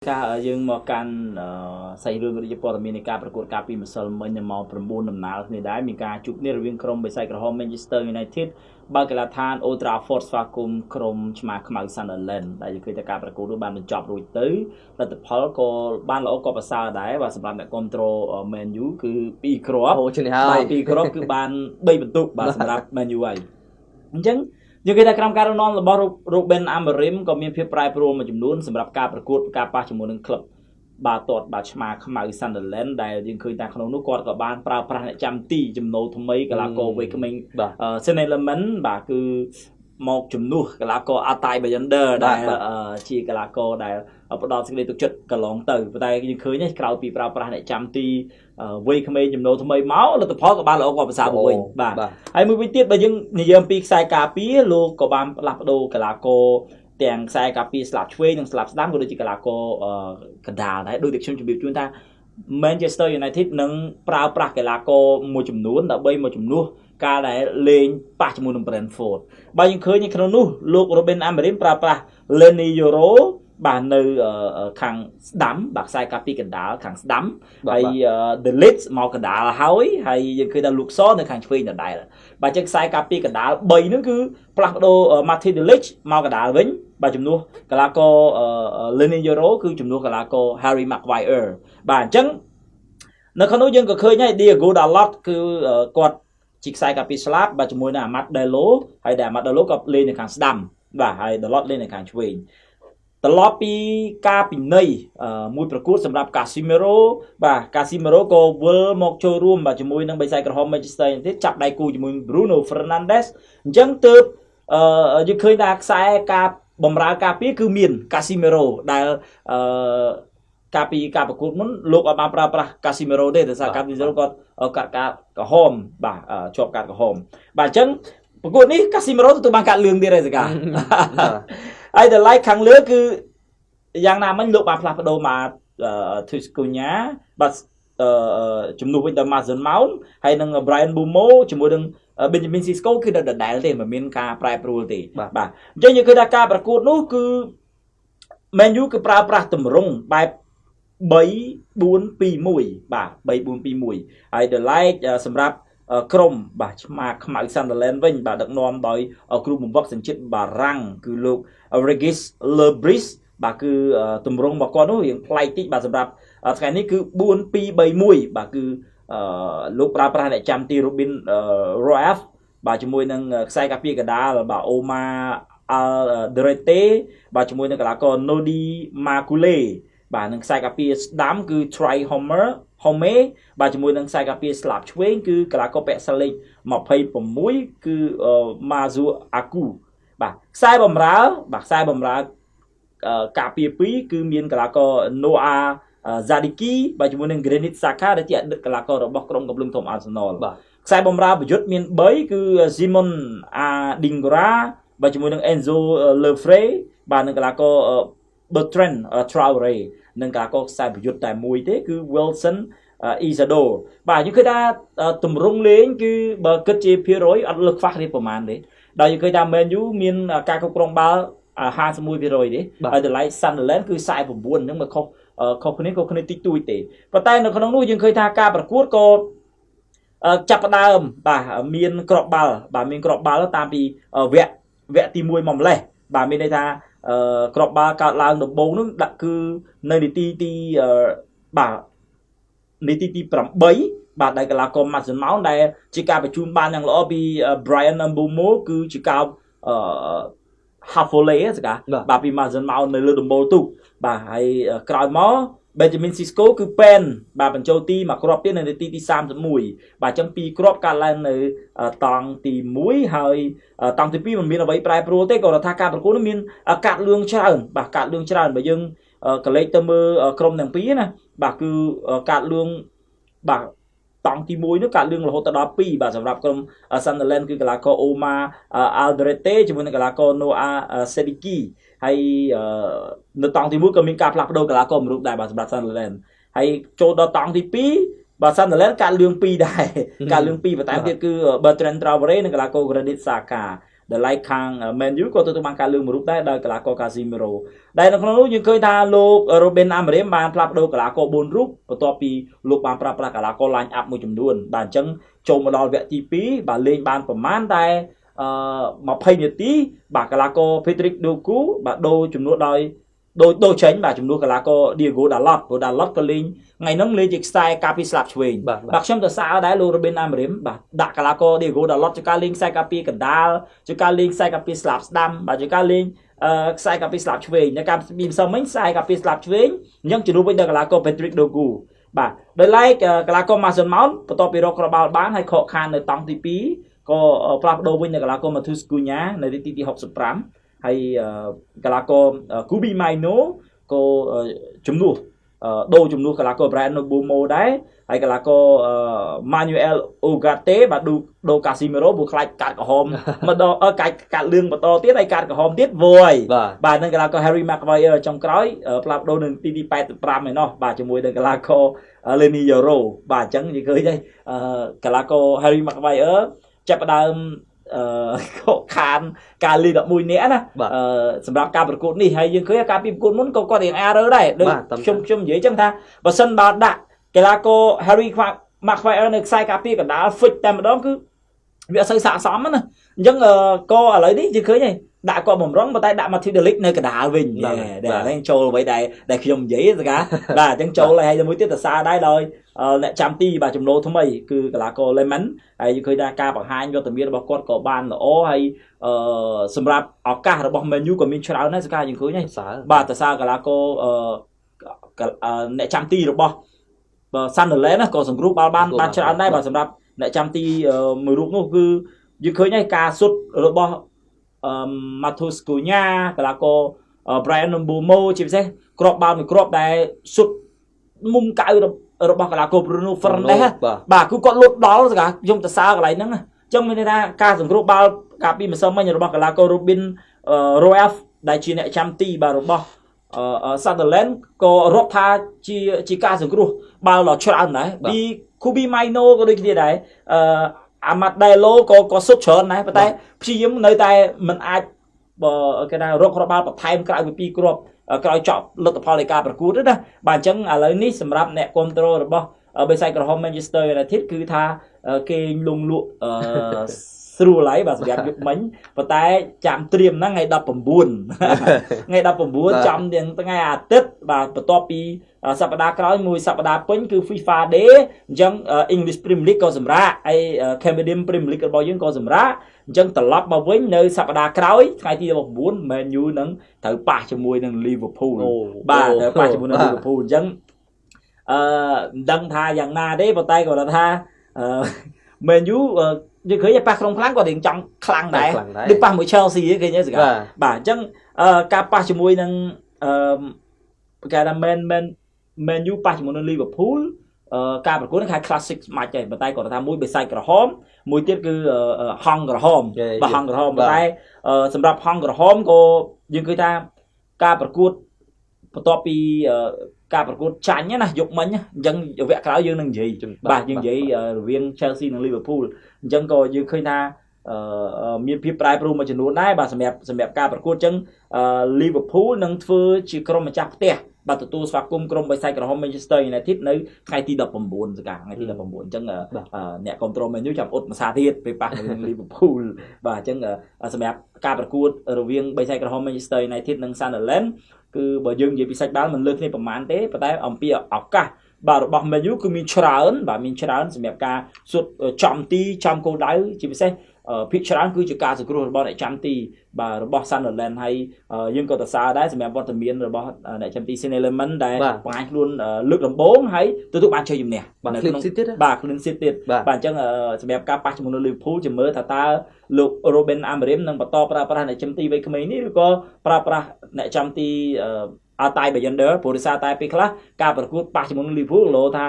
ការយើងមកកាន់សាច់រឿងរាជព័ត៌មាននៃការប្រកួតការពីម្សិលមិញនៅម៉ោង9ដំណើរគ្នាដែរមានការជួបគ្នារវាងក្រុមបិសាចក្រហម Manchester United បើកីឡាដ្ឋាន Old Trafford ស្វាគមន៍ក្រុមឆ្មាខ្មៅ Sunderland ដែលយើងឃើញថាការប្រកួតនោះបានបញ្ចប់រួចទៅលទ្ធផលក៏បានល្អក៏ប្រសើរដែរបាទសម្រាប់អ្នកគ្រប់គ្រង Man U គឺ2គ្រាប់ អូឈ្នះហើយ បាទ2គ្រាប់គឺបាន3បន្ទុកបាទសម្រាប់ Man U ហើយអញ្ចឹងយើងគេថាក្រោមការដឹកនាំរបស់ Ruben Amorim ក៏មានភាពប្រែប្រួលមួយចំនួនសម្រាប់ការប្រកួតការប៉ះជាមួយនឹងក្លឹបបាទទាត់បាទឆ្មាខ្មៅ Sunderland ដែលយើងឃើញថាក្នុងនោះគាត់ក៏បានប្រើប្រាស់អ្នកចាំទីចំណូលថ្មីកីឡាករវ័យក្មេង Senne Lammens បាទគឺមកជំនួសកីឡាករ Altay Bayindir ដែលជាកីឡាករដែលផ្ដល់សេចក្តីទុកចិត្តកន្លងទៅប៉ុន្តែយើងឃើញក្រោយពីប្រើប្រាស់អ្នកចាំទីវ័យក្មេងចំណូលថ្មីមកលទ្ធផលក៏បានល្អក៏ប្រសើរវិញបាទហើយមួយវិញទៀតបើយើងនិយាយអំពីខ្សែការពារលោកក៏បានផ្លាស់ប្ដូរកីឡាករទាំងខ្សែការពារស្លាប់ឆ្វេងនិងស្លាប់ស្ដាំក៏ដូចជាកីឡាករកណ្ដាលដែរដូចតែខ្ញុំជម្រាបជូនថា Manchester United នឹងប្រើប្រាស់កីឡាករមួយចំនួនដើម្បីមកជំនួសការដែលលេងប៉ះជាមួយនឹង Brentford បើយើងឃើញនៅក្នុងនោះលោក Ruben Amorim ប្រើប្រាស់ Leny Yoro បាទនៅខាងស្ដាំបាទខ្សែការពារកណ្ដាលខាងស្ដាំហើយ De Ligt មកកណ្ដាលហើយហើយយើងឃើញថា Luke Shaw នៅខាងឆ្វេងដដែលបាទចឹងខ្សែការពារកណ្ដាល3ហ្នឹងគឺផ្លាស់ប្ដូរ Matthijs De Ligt មកកណ្ដាលវិញបាទជំនួសកីឡាករ Leny Yoro គឺជំនួសកីឡាករ Harry Maguire បាទអញ្ចឹងនៅក្នុងនោះយើងក៏ឃើញហើយ Diogo Dalot គឺគាត់ជាខ្សែការពារស្លាប់បាទជាមួយនឹង Amad Diallo ហើយដែល Amad Diallo ក៏លេងនៅខាងស្ដាំបាទហើយ Dalot លេងនៅខាងឆ្វេងត្រឡប់ពីការពិន័យមួយប្រកួតសម្រាប់ Casemiro បាទ Casemiro ក៏វិលមកចូលរួមបាទជាមួយនឹងបិសាចក្រហម Manchester United ចាប់ដៃគូជាមួយ Bruno Fernandes អញ្ចឹងទើបយើងឃើញថាខ្សែការបំរើការពារគឺមាន Casemiro ដែលអឺកាលពីការប្រកួតមុនលោកអត់បានប្រើប្រាស់ Casemiro ទេដោយសារ Casemiro គាត់កាត់កាតក្រហមបាទជាប់កាតក្រហមបាទអញ្ចឹងប្រកួតនេះ Casemiro ទទួលបានកាតលឿងទៀតហើយសកាហើយ the like ខាងលើគឺយ៉ាងណាមិញលោកបានផ្លាស់ប្ដូរមក Matheus Cunha បាទជំនួសវិញដល់ Mason Mount ហើយនិង Bryan Mbeumo ជាមួយនឹង Benjamin Sesko គឺនៅដដែលទេមិនមានការប្រែប្រួលទេបាទអញ្ចឹងយើងឃើញថាការប្រកួតនោះគឺ Man U គឺប្រើប្រាស់ទម្រង់បែប3 4 2 1បាទ3 4 2 1ហើយ the like សម្រាប់ក្រុមបាទឆ្មាខ្មៅ Sunderland វិញបាទដឹកនាំដោយគ្រូបង្វឹកសញ្ជាតិបារាំងគឺលោក Regis Le Bris បាទគឺទម្រង់របស់គាត់នោះរៀងប្លែកតិចបាទសម្រាប់ថ្ងៃនេះគឺ4 2 3 1បាទគឺលោកប្រើប្រាស់អ្នកចាំទី Ruben Roaf បាទជាមួយនឹងខ្សែការពារកណ្ដាលបាទ Omar Alderete បាទជាមួយនឹងកីឡាករ Nodi Makule បាទនឹងខ្សែការពារស្ដាំគឺ Trai Homer Home បាទជាមួយនឹងខ្សែការពារស្លាបឆ្វេងគឺកីឡាករពាក់ស្លេក26គឺ Masuaku បាទខ្សែបំរើបាទខ្សែបំរើការពារ2គឺមានកីឡាករ Noah Sadiki បាទជាមួយនឹង Granit Xhaka ដែលជាអតីតកីឡាកររបស់ក្រុមកំភ្លើងធំ Arsenal បាទ ខ្សែបំរើប្រយុទ្ធមាន3គឺ Simon Adingra បាទជាមួយនឹង Enzo Le Fée បាទនិងកីឡាករ Bertrand Traore និងកីឡាករខ្សែប្រយុទ្ធតែមួយទេគឺ Wilson Isidore បាទយើងឃើញថាទម្រង់លេងគឺបើគិតជាភាគរយអត់លើសខ្វះគ្នាប្រហែលទេដោយយើងឃើញថា Man U មានការគ្រប់គ្រងបាល់51%ទេហើយតម្លៃ Sunderland គឺ49អញ្ចឹងមកខុសខុសគ្នាក៏គ្នាតិចតួចទេប៉ុន្តែនៅក្នុងនោះយើងឃើញថាការប្រកួតក៏ចាប់ផ្ដើមបាទមានក្របបាល់បាទមានក្របបាល់តាមពីវគ្គវគ្គទី1មកម្លេះបាទមានន័យថាក្របបាល់កើតឡើងដំបូងនោះដាក់គឺនៅនាទីទីបាទនាទីទី8បាទដែលកីឡាករ Mason Mount ដែលជាការបញ្ជូនបានយ៉ាងល្អពី Bryan Mbeumo គឺជាការអឺ half volley សកាបាទពី Mason Mount នៅលើដំបូលទូកបាទហើយក្រោយមក Benjamin Sesko គឺពេនបាទបញ្ចូលទីមួយគ្រាប់ទៀតនៅនាទីទី31បាទអញ្ចឹងពីរគ្រាប់កើតឡើងនៅតង់ទី1ហើយតង់ទី2មិនមានអ្វីប្រែប្រួលទេក៏ថាការប្រកួតនោះមានកាត់លឿងច្រើនបាទកាត់លឿងច្រើនបើយើងកលេចទៅមើលក្រុមទាំងពីរណាបាទគឺកាត់លឿងបាទតង់ទី1នោះកាត់លឿងរហូតដល់2បាទសម្រាប់ក្រុម Sunderland គឺកីឡាករ Omar Alderete ជាមួយនឹងកីឡាករ Noah Sadiki ហើយនៅតង់ទី1ក៏មានការផ្លាស់ប្ដូរកីឡាករមួយរូបដែរបាទសម្រាប់ Sunderland ហើយចូលដល់តង់ទី2បាទ Sunderland កាត់លឿង2ដែរកាត់លឿង2បន្ថែមទៀតគឺ Bertrand Traore និងកីឡាករ Granit Xhaka ដែលឡែកខាង Man U ក៏ទទួលបានការលើកមួយរូបដែរដោយកីឡាករ Casemiro ដែលនៅក្នុងនោះយើងឃើញថាលោក Ruben Amorim បានផ្លាស់ប្ដូរកីឡាករ4រូបបន្ទាប់ពីលោកបានប្រើប្រាស់កីឡាករ line up មួយចំនួនបាទអញ្ចឹងចូលមកដល់វគ្គទី2បាទលេងបានប្រមាណតែ20នាទីបាទកីឡាករ Patrick Dorgu បាទដូរចំនួនដោយដូរចេញបាទជំនួសកីឡាករ Diogo Dalot ព្រោះ Dalot ក៏លេងថ្ងៃហ្នឹងលេងជាខ្សែការពារស្លាប់ឆ្វេងបាទខ្ញុំទៅសើដែរលោក Ruben Amorim បាទដាក់កីឡាករ Diogo Dalot ជាការលេងខ្សែការពារកណ្ដាលជាការលេងខ្សែការពារស្លាប់ស្ដាំបាទជាការលេងខ្សែការពារស្លាប់ឆ្វេងនៅការពីម្សិលមិញខ្សែការពារស្លាប់ឆ្វេងអញ្ចឹងជំនួសវិញដល់កីឡាករ Patrick Dorgu បាទដោយឡែកកីឡាករ Mason Mount បន្ទាប់ពីរកគ្រាប់បាល់បានហើយខកខាននៅតង់ទី2ក៏ផ្លាស់ប្ដូរវិញនៅកីឡាករ Matheus Cunha នៅនាទីទី65ហើយកីឡាករ Kobbie Mainoo ក៏ជំនួសដូរជំនួសកីឡាករ Bryan Mbeumo ដែរហើយកីឡាករ Manuel Ugarte បាទដូរ Casemiro ព្រោះខ្លាចកាត់ក្រហមមកដល់កាច់កាត់លឿងបន្តទៀតហើយកាត់ក្រហមទៀតវយបាទនឹងកីឡាករ Harry Maguire ចុងក្រោយផ្លាស់ប្ដូរនឹងទីទី85ឯណោះបាទជាមួយនឹងកីឡាករ Leny Yoro បាទអញ្ចឹងនិយាយឃើញហើយកីឡាករ Harry Maguire ចាប់ផ្ដើមខកខានការលេង11នាក់ណាសម្រាប់ការប្រកួតនេះហើយយើងឃើញការពីប្រកួតមុនក៏គាត់រៀង error ដែរដូចខ្ញុំនិយាយចឹងថាបើសិនបើដាក់កីឡាករ Harry Maguire នៅខ្សែការពារកណ្ដាល fix តែម្ដងគឺវាអត់សូវស័ក្តិសមណាអញ្ចឹងក៏ឥឡូវនេះយើងឃើញហើយដាក់គាត់បំរុងប៉ុន្តែដាក់ Matthijs de Ligt នៅកណ្ដាលវិញដែលហ្នឹងចូលអ្វីដែលខ្ញុំនិយាយសកាបាទអញ្ចឹងចូលហើយមួយទៀតសរសើរដែរដោយអ្នកចាំទីបាទចំណូលថ្មីគឺកីឡាករ Lemon ហើយយើងឃើញថាការបង្ហាញវត្តមានរបស់គាត់ក៏បានល្អហើយសម្រាប់ឱកាសរបស់ Man U ក៏មានច្រើនដែរសកាយើងឃើញហើយបាទសរសើរកីឡាករអ្នកចាំទីរបស់ Sunderland ណាក៏សង្គ្រោះបាល់បានច្រើនដែរបាទសម្រាប់អ្នកចាំទីមួយរូបនោះគឺយើងឃើញហើយការសុទ្ធរបស់ Matheus Cunha កីឡាករ Bryan Mbeumo ជាពិសេសគ្រាប់បាល់មួយគ្រាប់ដែលសុទ្ធមុំកៅរបស់កីឡាករ Bruno Fernandes បាទគឺគាត់លុតដល់សកាខ្ញុំទៅសើកន្លែងហ្នឹងអញ្ចឹងមានន័យថាការសង្គ្រោះបាល់កាលពីម្សិលមិញរបស់កីឡាករ Ruben Roef ដែលជាអ្នកចាំទីបាទរបស់ Sunderland ក៏រាប់ថាជាការសង្គ្រោះបាល់ដ៏ច្រើនដែរពី Kobbie Mainoo ក៏ដូចគ្នាដែរAmad Diallo ក៏សុទ្ធច្រើនដែរប៉ុន្តែព្យាយាមនៅតែមិនអាចគេថារកគ្រាប់បាល់បន្ថែមក្រៅពី2គ្រាប់ក្រោយចប់លទ្ធផលនៃការប្រកួតណាបាទអញ្ចឹងឥឡូវនេះសម្រាប់អ្នកគ្រប់គ្រងរបស់បិសាចក្រហម Manchester United គឺថាគេលងលក់ស្រួលហើយបាទសម្រាប់យុគមិញប៉ុន្តែចាំត្រៀមហ្នឹងថ្ងៃ19ថ្ងៃ19ចំទាំងថ្ងៃអាទិត្យបាទបន្ទាប់ពីសប្តាហ៍ក្រោយមួយសប្តាហ៍ពេញគឺ FIFA Day អញ្ចឹង English Premier League ក៏សម្រាប់ហើយ Canadian Premier League របស់យើងក៏សម្រាប់អញ្ចឹងត្រឡប់មកវិញនៅសប្តាហ៍ក្រោយថ្ងៃទី19 Man U នឹងត្រូវប៉ះជាមួយនឹង Liverpool បាទត្រូវប៉ះជាមួយនឹង Liverpool អញ្ចឹងមិនដឹងថាយ៉ាងណាទេប៉ុន្តែគាត់ថា Man U យើងឃើញប៉ះក្រុមខ្លាំងគាត់រៀងចង់ខ្លាំងដែរដូចប៉ះមួយ Chelsea ឃើញទេបាទអញ្ចឹងការប៉ះជាមួយនឹងអឺគេថា Man U ប៉ះជាមួយនឹង Liverpool ការប្រកួតនេះគេ classic match ដែរប៉ុន្តែគាត់ថាមួយបិសាចក្រហមមួយទៀតគឺហង្សក្រហមបាទហង្សក្រហមប៉ុន្តែសម្រាប់ហង្សក្រហមក៏យើងឃើញថាការប្រកួតបន្ទាប់ពីការប្រកួតចាញ់ណាយកមិញអញ្ចឹងវគ្គក្រោយយើងនឹងនិយាយបាទយើងនិយាយរវាង Chelsea និង Liverpool អញ្ចឹងក៏យើងឃើញថាមានភាពប្រែប្រួលមួយចំនួនដែរបាទសម្រាប់ការប្រកួតអញ្ចឹង Liverpool នឹងធ្វើជាក្រុមម្ចាស់ផ្ទះបាទទទួលស្វាគមន៍ក្រុមបិសាចក្រហម Manchester United នៅថ្ងៃទី19សកាថ្ងៃទី19អញ្ចឹងអ្នកគ្រប់គ្រង Man U ចាំអ៊ុតម្សាទៀតពេលប៉ះនឹង Liverpool បាទអញ្ចឹងសម្រាប់ការប្រកួតរវាងបិសាចក្រហម Manchester United និង Sunderland គឺបើយើងនិយាយពីសាច់បាល់មិនលើគ្នាប្រមាណទេប៉ុន្តែអំពីឱកាសបាទរបស់ Man U គឺមានច្រើនបាទមានច្រើនសម្រាប់ការសុទ្ធចំទីចំគោលដៅជាពិសេសភាគច្រើនគឺជាការសង្គ្រោះរបស់អ្នកចាំទីបាទរបស់ Sunderland ហើយយើងក៏សរសើរដែរសម្រាប់វត្តមានរបស់អ្នកចាំទី Senne Lammens ដែលបង្ហាញខ្លួនលើកដំបូងហើយទទួលបានជ័យជំនះនៅក្នុងបាទ clean sheet ទៀតបាទអញ្ចឹងសម្រាប់ការប៉ះជាមួយនឹង Liverpool ជំរឿថាតើលោក Ruben Amorim នឹងបន្តប្រើប្រាស់អ្នកចាំទីវ័យក្មេងនេះឬក៏ប្រើប្រាស់អ្នកចាំទី Altay Bayindir ព្រោះដោយសារតែពេលខ្លះការប្រកួតប៉ះជាមួយនឹង Liverpool លោថា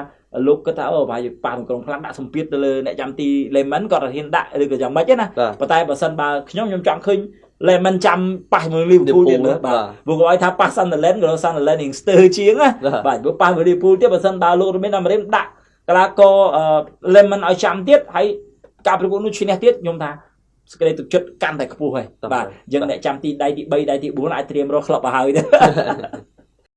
លោកគិតថាអូប្រហែលប៉ះក្នុងក្រុមខ្លាំងដាក់សម្ពាធទៅលើអ្នកចាំទី Lemon គាត់ហ៊ានដាក់ឬក៏យ៉ាងម៉េចណាប៉ុន្តែបើសិនបើខ្ញុំចង់ឃើញ Lemon ចាំប៉ះជាមួយ Liverpool ទៀតមើលបាទព្រោះគាត់ឲ្យថាប៉ះ Sunderland ក៏ Sunderland នឹងស្ទើរជាងណាបាទព្រោះប៉ះមួយ Liverpool ទៀតបើសិនបើលោក Ruben Amorim ដាក់កីឡាករ Lemon ឲ្យចាំទៀតហើយការប្រកួតនោះឈ្នះទៀតខ្ញុំថា សេចក្តីទុកចិត្តកាន់តែខ្ពស់ហើយបាទយើងអ្នកចាំទីដៃទី3ដៃទី4អាចត្រៀមរកក្លឹបឲ្យហើយទៅ។